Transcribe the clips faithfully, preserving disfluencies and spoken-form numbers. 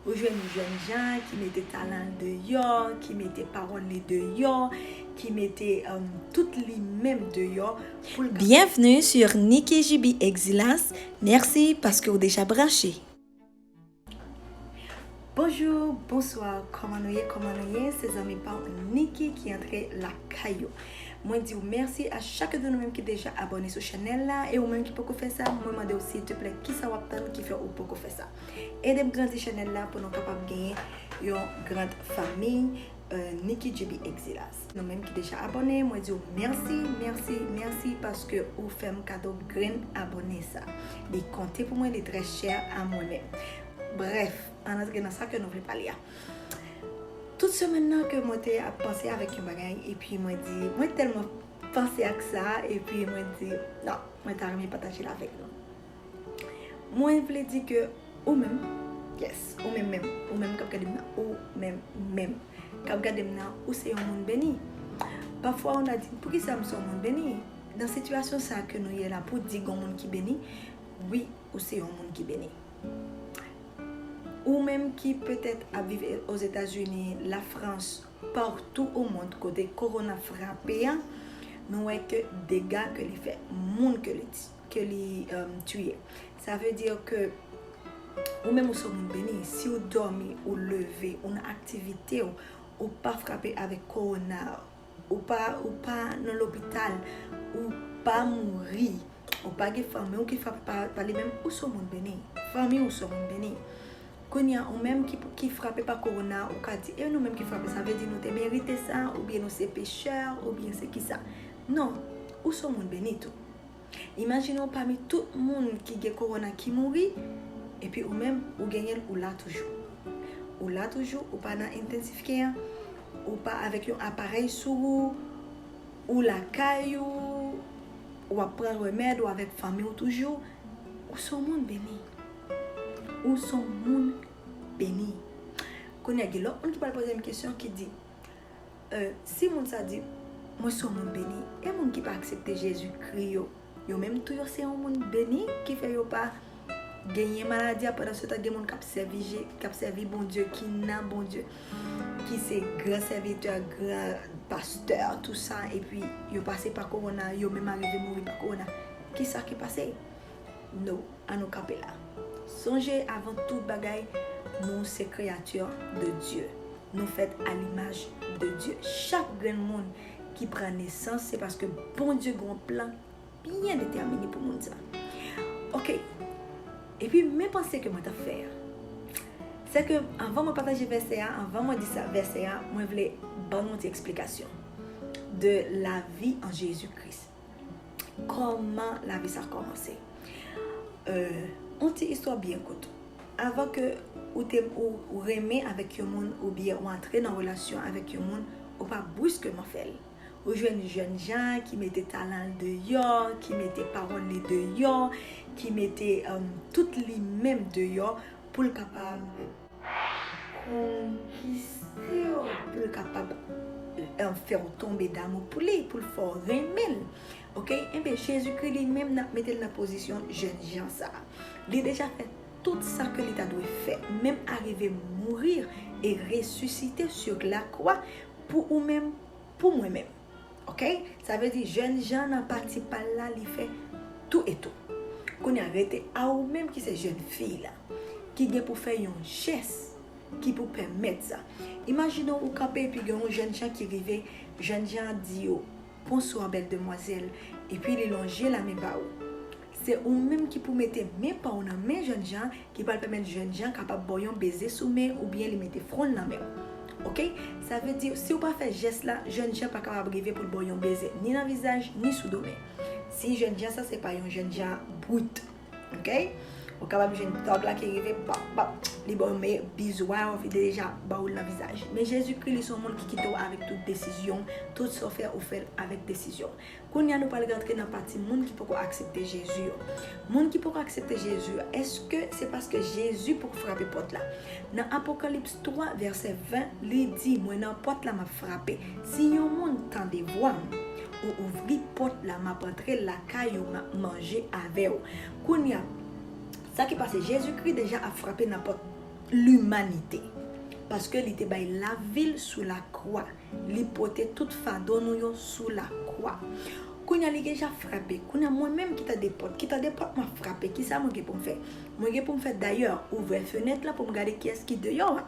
Ou jwenn jèn jan ki mete talan l deyò, ki mete pawòl li deyò, ki mete um, tout li menm deyò pou l ka Bienvenue sur Nikki J B Exilas. Merci paske w deja branche. Bonjou, bonswa, kòman nou ye, kòman nou ye? Se zanmi pa w Nikki ki antre lakay ou. Mwen di w mèsi a chak de nou menm ki deja abòne sou chanèl la, e ou menm ki poko fè sa, mwen mande w silteplè kisa w ap tann ki fè ou poko fè sa. Ede m grandi chanèl la pou nou kapab genyen yon grand fanmi, euh, Nikki J B Exilas. Nou menm ki deja abòne, mwen di w mèsi, mèsi, mèsi paske ou fè m kado grenn abòne sa. Li konte pou mwen, li trè chè a mwen menm. Brèf, ann antre nan sa ke nou vle pale a. Tout semèn nan ke mwen te ap panse avèk yon bagay, epi mwen di, mwen tèlman panse ak sa, epi mwen di, non, mwen ta renmen pataje l avèk nou. Mwen vle di ke ou menm, yes, ou menm menm, ou menm k ap gade m nan, ou menm menm k ap gade m nan, ou se yon moun beni. Pafwa ou ta di, poukisa m se yon moun beni? Nan sitiyasyon sa ke nou ye la, pou di gen yon moun ki beni, wi, ou se yon moun ki beni. Ou menm ki petèt ap viv Ozetazini, Lafrans, partou o mond kote kowona frape a, nou wè ke dega ke li fè, moun ke li ti- ke li um, tiye. Sa vle di ke ou menm ou se yon moun beni. Si w dòmi, ou leve, ou nan aktivite w, ou pa frape avèk kowona, ou pa, ou pa nan lopital, ou pa mouri, ou pa gen fanmi w ki frape pa, pa li menm, ou se yon moun beni. Fanmi w se yon moun beni. Kounye a, ou menm ki, ki frape pa kowona, ou ka di, e nou menm ki frape, sa vle di nou te merite sa, oubyen nou se pechè, oubyen se kisa. Non, ou se yon moun beni tou. Imajine w pami tout moun ki gen kowona ki mouri, epi ou menm, ou genyen l, ou la toujou. Ou la toujou, ou pa nan intensiv care, ou pa avèk yon aparèy sou ou, ou lakay ou, w ap pran remèd, ou avèk fanmi w toujou, ou se yon moun beni. Ou se yon moun beni. Kounye a, gen lòt moun ki pral poze m kesyon ki di, euh, si moun sa di, mwen se yon moun beni, e moun ki pa aksepte Jezikri yo, yo menm tou yo se yon moun beni ki fè yo pa genyen maladi a, pandan se tan gen moun k ap sèvi, k ap sèvi Bondye, ki nan Bondye, ki se gran sèvitè, gran pastè, tou sa, epi yo pase pa kowona, yo menm arive mouri pa kowona. Kisa ki pase? No, ann nou kanpe la. Sonje, avan tout bagay, nou se kreyati de Dye. Nou fèt a limaj de Dye. Chak grenn moun ki pran nesans, se paske Bondye gen yon plan byen detèmine pou moun sa. Ok. Epi, men panse ke mwen t ap fè a. Se ke, anvan mwen pataje vèsè a, anvan mwen di sa, vèsè a, mwen vle ban nou ti eksplikasyon de lavi an Jezi Kris. Kòman lavi sa kòmanse? Euh, yon ti istwa byen kout. Avan ke ou te ou, ou renmen avèk yon moun oubyen ou antre nan relasyon avèk yon moun, ou pa briskman fè l. Ou jwenn jèn jan ki mete talan l deyò, ki mete pawòl li deyò, ki mete um, tout li menm deyò pou l kapab konkiste w, pou l kapab um, fè w tonbe damou pou li, pou l fè w renmen l. Ok? Enben, Jezikri li menm n ap mete l nan pozisyon jèn jan sa a. Li deja fè tout sa ke li ta dwe fè, menm arive mouri e resisite sou lakwa pou ou menm, pou mwen menm. Ok? Sa vle di jèn jan nan pati pa l la, li fè tou e tou. Kounye a rete a ou menm ki se jèn fi la, ki gen pou fè yon jès ki pou pèmèt sa. Imajine w ou kanpe epi gen yon jèn jan ki rive, jèn jan an di w, bonswa bèl demwazèl, epi li lonje lamen ba ou. Se ou menm ki pou mete men pa w nan men jèn jan an, ki pral pèmèt jèn jan an kapab ba w yon beze sou men oubyen li mete fwon l nan men w. Ok? Sa vle di, si w pa fè jès la, jèn jan an pa kapab rive pou l ba w yon beze ni nan vizaj, ni sou do men. Si jèn jan sa se pa yon jèn jan brit. Ok? Ou kapab jwenn tòg la ki rive, bap, bap, li ba w men bizou a, ou vide deja ba w l nan vizaj. Men Jezikri, li se yon moun ki kite w avèk tout desizyon, tout sa w fè, ou fè l avèk desizyon. Kounye a, nou pral rantre nan pati moun ki poko aksepte Jezi yo. Moun ki poko aksepte Jezi yo, èske se paske Jezi poko frape pòt la? Nan Apokalips twa, vèsè ven, li di, mwen nan pòt la, m ap frape. Si yon moun tande vwa m, ou ouvri pòt la, m ap antre lakay ou, m ap manje avè w. Kounye a, sa ki pase, Jezikri deja ap frape nan pòt limanite. Paske li te bay lavi l sou lakwa. Li pote tout fado nou yo sou lakwa. Kounye a li deja frape. Kounye a mwen menm ki tande pòt, ki tande pòt m ap frape, kisa mwen gen pou m fè? Mwen gen pou m fè dayè, ouvè fenèt la pou m gade kiyès ki deyò a.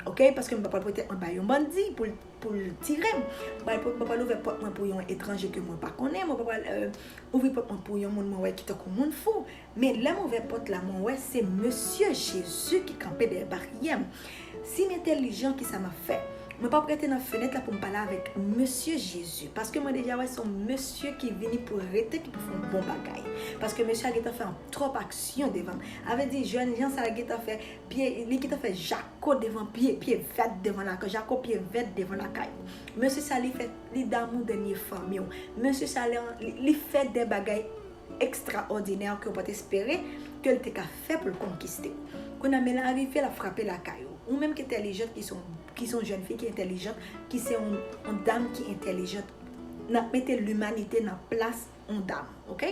Oke? Paske m pa pral pote anba yon bandi pou l, pou l tire m. Mwen pa pral ouvè pòt mwen pou yon etranje ke mwen pa konnen. Mwen pa pral euh, ouvri pòt mwen pou yon moun mwen wè ki tankou moun fou. Men lè m ouvè pòt la, mwen wè se Mesye Jezi ki kanpe dèyè baryè m. Si m entèlijan, kisa m ap fè? Mwen p ap rete nan fenèt la pou m pale avèk Mesye Jezi. Paske mwen deja wè se yon mesye ki vini pou rete, ki pou fè yon bon bagay. Paske mesye a gentan fè yon twòp aksyon devan m. A vle di, jèn jan sa a gentan fè pye, li gentan fè jako devan pye, pye vèt devan lakay, jako pye vèt devan lakay. Mesye sa li fè, li damou dènye fanmi w. Mesye sa li, li, li fè de bagay ekstraòdinè ke w pa t espere ke l te ka fè pou l konkiste w. Kounye a, men larive l ap frape lakay ou. Ou menm ki entèlijant, ki se yon, ki se yon jèn fi ki entèlijant, ki se yon, yon dam ki entèlijant, n ap mete limanite nan plas yon dam, oke?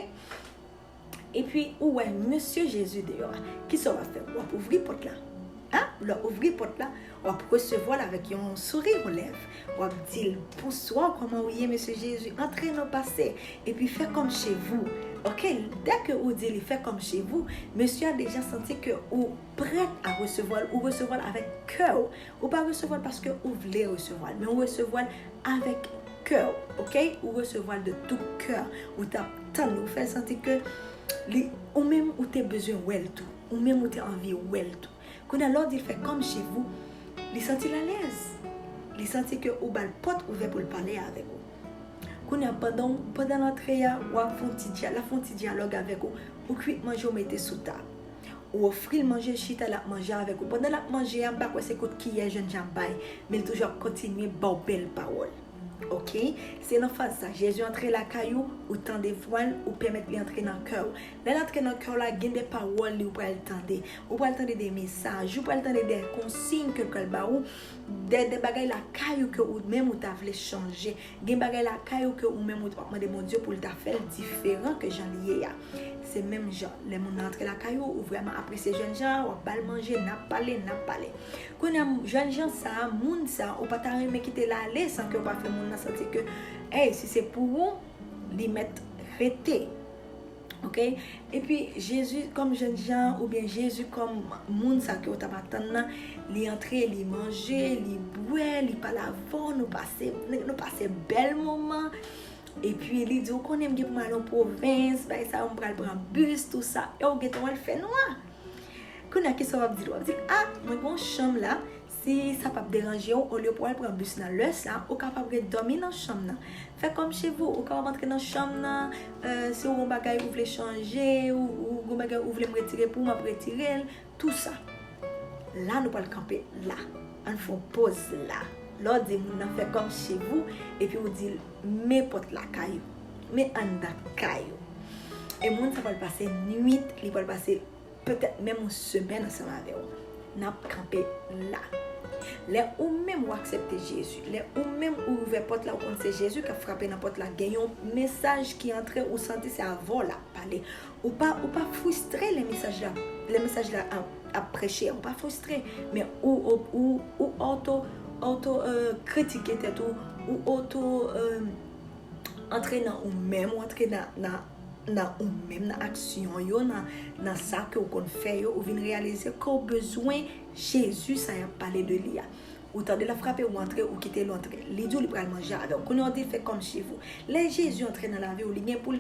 Epi ou wè Mesye Jezi deyò a. Kisa w ap fè? W ap ouvri pòt la. Hein? Lè w ouvri pòt la, w ap resevwa l avèk yon souri o lèv. W ap di l, "Bonswa, kòman w ye, Mesye Jezi? Antre non, pase. Epi fè kòm chez vous." Oke? Dèke ou di li, "Fè kòm chez vous," mesye a deja santi ke ou prèt a resevwa l, ou resevwa l avèk kè w. Ou pa resevwa l paske ou vle resevwa l, men ou resevwa l avèk kè w, oke? Ou resevwa l de tout kè. Ou t ap tann, ou fè l santi ke li, ou menm ou te bezwen wè l tou. Ou menm ou te anvi wè l tou. Kounye a, lè w di l, "Fè kòm chez vous," li santi l alèz. Li santi ke ou ba l pòt ouvè pou l pale avèk ou. Kounye a, pandan, pandan l antre a, w ap fè yon ti dya-, l ap fè yon ti dyalòg avèk ou. Ou kwit manje, ou mete sou tab. Ou ofri l manje, chita, l ap manje avèk ou. Pandan l ap manje a, m pa kwè se kout kiyè jènjan ap bay, men l toujou ap kontinye ba w bèl pawòl. Oke? Se nan faz sa, Jezi antre lakay ou, ou tande vwa l, ou pèmèt li antre nan kè w. Lè l antre nan kè w la, gen de pawòl li ou pral tande. Ou pral tande de mesaj, ou pral tande de konsiy ke l pral ba ou, de, de bagay lakay ou ke ou menm ou ta vle chanje. Gen bagay lakay ou ke ou menm ou t ap mande Bondye pou l ta fè l diferan ke jan l ye a. Se menm jan, lè moun nan antre lakay ou, ou vrèman apresye jènjan an, w ap ba l manje, n ap pale, n ap pale. Kounye a, jènjan sa a, moun sa a, ou pa ta renmen kite l ale san ke w pa fè moun nan santi ke, hey, si se pou ou, li mèt rete. Oke? Epi, Jezi kòm jènjan oubyen Jezi kòm moun sa ke w t ap atann nan, li antre, li manje, li bwè, li pale avè w, nou pase, nou pase bèl moman. Epi, li di, "Ou konnen m gen pou m al nan pwovens, bay sa yo, m pral pran bis, tou sa." E w gentan wè l fè nwa. Kounye a, kisa w ap di l? W ap di l, "A, mwen gen yon chanm la, si sa p ap deranje w, olye pou w al pran bis nan lè sa, ou kapab ret dòmi nan chanm nan. Fè kòm chez vous, ou kapab antre nan chanm nan, euh, si w gen yon bagay ou vle chanje, ou, ou gen yon bagay ou vle m retire pou w, m ap retire l, tou sa." La, nou pral kanpe la. Ann fè yon poz la. Lè w di moun nan, "Fè kòm chez vous," epi w di l, "Men pòt lakay ou. Men anndan kay ou." E moun sa pral pase nwit, li pral pase petèt menm yon semèn ansanm avè w. N ap kanpe la. Lè ou menm ou aksepte Jezi, lè ou menm ou ouvè pòt la, ou konn se Jezi k ap frape nan pòt la, gen yon mesaj ki antre, ou santi se avè w l ap pale. Ou pa, ou pa fristre lè mesaj la, lè mesaj la ap, ap preche, ou pa fristre, men ou, ou, ou, ou oto, oto, euh, kritike tèt ou, ou oto, euh, antre nan ou menm, ou antre nan, nan, nan ou menm, nan aksyon yo, nan, nan sa ke w konn fè yo, ou vin reyalize ke w bezwen Jezi sa y ap pale de li a. Ou tande l ap frape, ou antre, ou kite l antre. Li di w li pral manje avè w. Kounye a w di l fè kòm chez vous. Lè Jezi antre nan lavi w, li gen pou l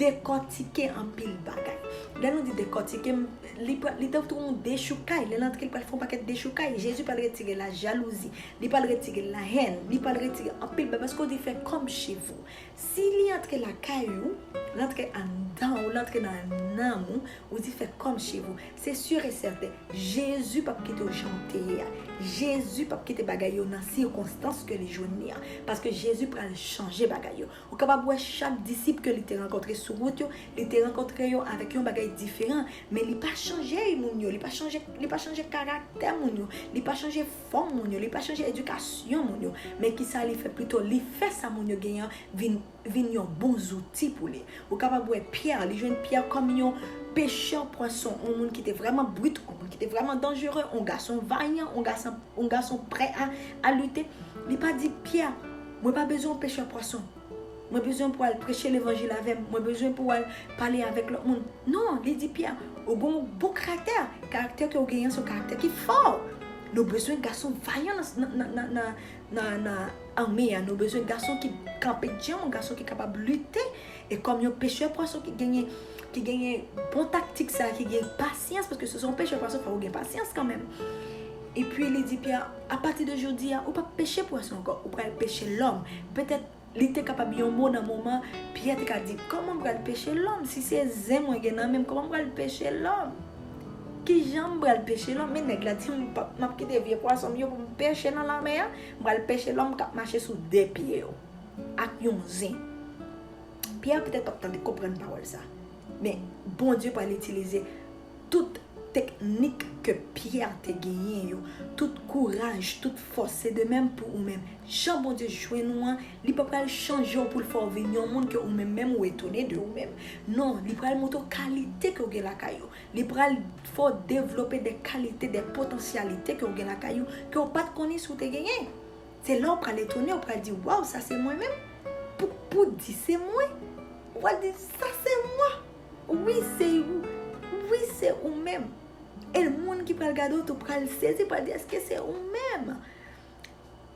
dekòtike anpil bagay. Lè nou di dekòtike, m, li pral, li tankou yon dechoukay. Lè l antre, li pral fè yon pakèt dechoukay. Jezi pral retire lajouzi. Li pral retire lahèn. Li pral retire anpil bagay. Paske w di fè kòm chez vous. Si li antre lakay ou, l antre anndan ou, l antre nan nanm ou, ou di fè kòm chez vous. Se sûr et certain, Jezi p ap kite w jan w te ye a. Jezi p ap kite bagay yo nan sikonstans ke li jwenn li an. Paske Jezi pral chanje bagay yo. Ou kapab wè chak disip ke li te rankontre sou wout yo, li te rankontre yo avèk yon bagay diferan. Men li pa chanje moun yo, li pa chanje, li pa chanje karaktè moun yo, li pa chanje fòm moun yo, li pa chanje edikasyon moun yo. Men kisa li fè? Plito, li fè sa moun yo genyen vin, vin yon bon zouti pou li. Ou kapab wè Pyè, li jwenn Pyè kòm yon pechè pwason, yon moun ki te vrèman brit, yon moun ki Se vrèman danjere, yon gason vayan, yon gason, yon gason prè a, a lite. Li pa di, Pyè, mwen pa bezwen yon pechè pwason. Mwen bezwen pou al preche levanjil avè m. Mwen bezwen pou al pale avèk lòt moun. Non, li di, Pyè, ou gen yon bon karaktè. Karaktè ke ou genyen, se yon karaktè ki fò. Nou bezwen gason vayan nan, nan, nan, nan, nan, nan ame a. Nou bezwen gason ki kanpe djanm, yon gason ki kapab lite. E kòm yon pechè pwason ki genyen, ki genyen bon taktik sa, ki genyen pasyans, paske si se yon pechè pwason, fò ou gen pasyans kanmenm. Epi li di Pyè, apati de jodi a, ou p ap peche pwason ankò, ou pral peche lòm. Petèt li te kapab yon mo nan moman, Pyè te ka di, kòman m pral peche lòm? Si se zen mwen gen nan men m, kòman m pral peche lòm? Kijan m pral peche lòm? Men nèg la di, m p ap, m ap kite vye pwason m yo pou m peche nan lanmè a, m pral peche lòm k ap mache sou de pye yo, ak yon zen. Pyè petèt p ap tande konprann pawòl sa. Men Bondye pral itilize tout teknik ke Pyè te genyen yo, tout kouraj, tout fòs, se de menm pou ou menm. Jan Bondye jwenn ou an, li pa pral chanje w pou l fè w vin yon moun ke ou menm menm ou etone de ou menm. Non, li pral montre w kalite ke w gen lakay ou. Li pral fè w devlope de kalite, de potansyalite ke w gen lakay ou, ke w pa t konnen si w te genyen. Se la w pral etone, w pral di, waw, sa se mwen menm? Pou, pou di se mwen? Ou pral di, sa se mwen? Wi, se ou. Wi, se ou menm. E moun ki pral gade w tou pral sezi, pral di, èske se ou menm?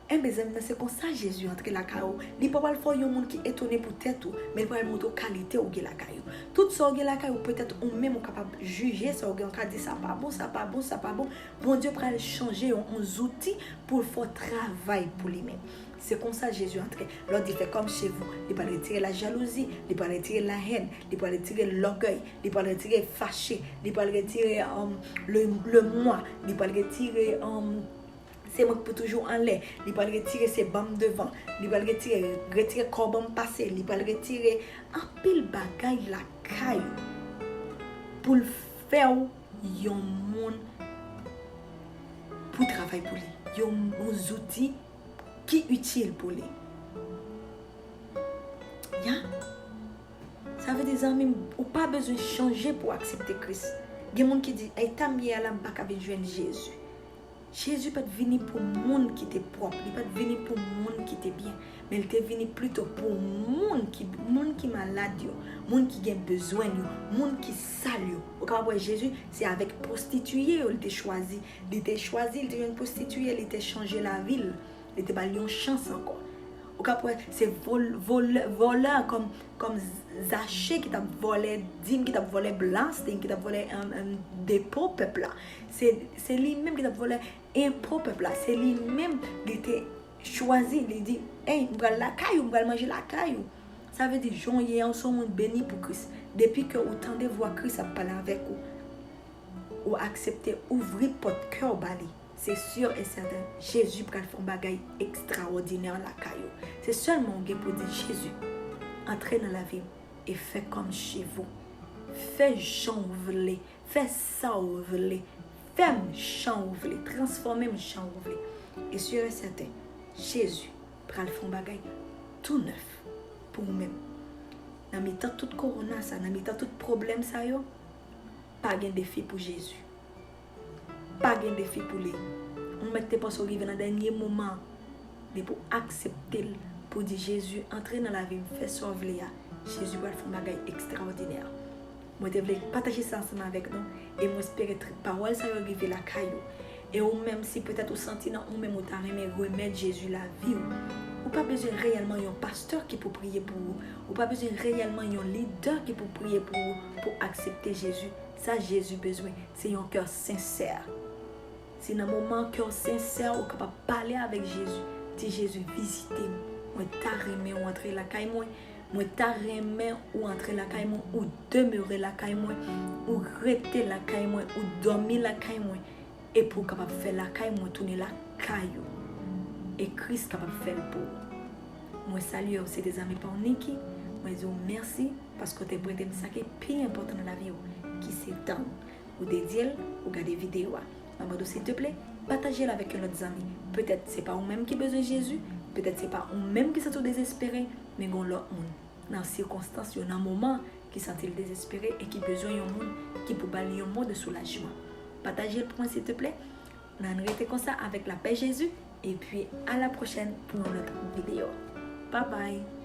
Enben, zanmi mwen, se konsa Jezi antre lakay ou. Li pa pral fè w yon moun ki etone pou tèt ou, men li pral montre w kalite ou gen lakay ou. Tout sa w gen lakay ou, petèt ou menm ou kapab jije sa w gen, ou ka di, sa pa bon, sa pa bon, sa pa bon. Bondye pral chanje yon, yon zouti pou l fè w travay pou li menm. Se konsa Jezi antre. Lè w di fè kòm chez vous, li pral retire lajalouzi, li pral retire lahèn, li pral retire lògèy, li pral retire fache, li pral retire um, le, le moi, li pral retire um, se mwen ki pou toujou anlè, li pral retire se ban m devan, li pral retire, retire kò ban m pase, li pral retire anpil bagay lakay ou pou l fè w yon moun pou travay pou li, yon, yon zouti ki itil pou li. Ya? Sa vle di, zanmi m, ou pa bezwen chanje pou w aksepte Kris. Gen moun ki di, eta m ye a la, m pa ka vin jwenn Jezi. Jezi pa t vini pou moun ki te pwòp, li pa t vini pou moun ki te byen, men li te vini plito pou moun ki, moun ki malad yo, moun ki gen bezwen yo, moun ki sal yo. Ou kapab wè Jezi, se avèk pwostitiye yo li te chwazi. Li te chwazi, li te jwenn pwostitiye, li te chanje lavi l. Li te ba l yon chans ankò. Ou ka wè, se vol, volè, volè kòm, kòm Zache ki t ap vòlè dim, ki t ap vòlè blessing, ki t ap vòlè um, um, depo pèp la. Se, se li menm ki t ap vòlè enpo pèp la. Se li menm li te chwazi, li di, ey, m pral lakay ou, m pral manje lakay ou. Sa vle di, jan w ye a, ou se yon moun beni pou Kris. Depi ke ou tande vwa Kris ap pale avèk ou, ou aksepte ouvri pòt kè w ba li, se si e sèten, Jezi pral fè yon bagay ekstrawòdinè lakay ou. Se sèlman ou gen pou di, Jezi, antre nan lavi m e fè kòm chez vous. Fè jan w vle, fè sa w vle, fè m jan w vle, transfòme m jan w vle. E si e sèten, Jezi pral fè yon bagay tou nèf pou ou menm. Nan mitan tout kowona sa, nan mitan tout pwoblèm sa yo, pa gen defi pou Jezi. Pa gen defi pou li. Ou mèt te panse w rive nan dènye moman. Depi w aksepte l, pou di, Jezi, antre nan lavi m, fè sa w vle a, Jezi pral fè yon bagay ekstrawòdinè. Mwen te vle pataje sa ansanm avèk nou, e mwen espere tr- pawòl sa yo rive lakay ou. E ou menm, si petèt ou santi nan ou menm ou ta renmen remèt Jezi lavi w, ou pa bezwen reyèlman yon pastè ki pou priye pou ou. Ou pa bezwen reyèlman yon lidè ki pou priye pou ou, pou aksepte Jezi. Sa Jezi bezwen, se yon kè sensè. Si nan moman kè w sensè, ou kapab pale avèk Jezi, di, Jezi, vizite m. Mwen ta renmen w antre lakay mwen. Mwen ta renmen ou antre lakay mwen, ou demere lakay mwen, ou rete lakay mwen, ou dòmi lakay mwen. Epi w kapab fè lakay mwen tounen lakay ou. E Kris kapab fè l pou ou. Mwen salye w, se te zanmi pa w Niki. Mwen di w mèsi paske w te prete m sa ki pi enpòtan nan lavi w, ki se tan w. Ou dedye l, ou gade videyo a. Mwen mande w silteple, pataje l avèk yon lòt zanmi. Petèt se pa ou menm ki bezwen Jezi, petèt se pa ou menm ki santi w dezespere, men gen yon lòt moun nan sikonstans yo, nan moman, ki santi l dezespere e ki bezwen yon moun ki pou ba l yon mo de soulajman. Pataje l pou mwen silteplè. N ann rete konsa avèk lapè Jezi. Epi a la pwochèn pou yon lòt videyo. Bye bye.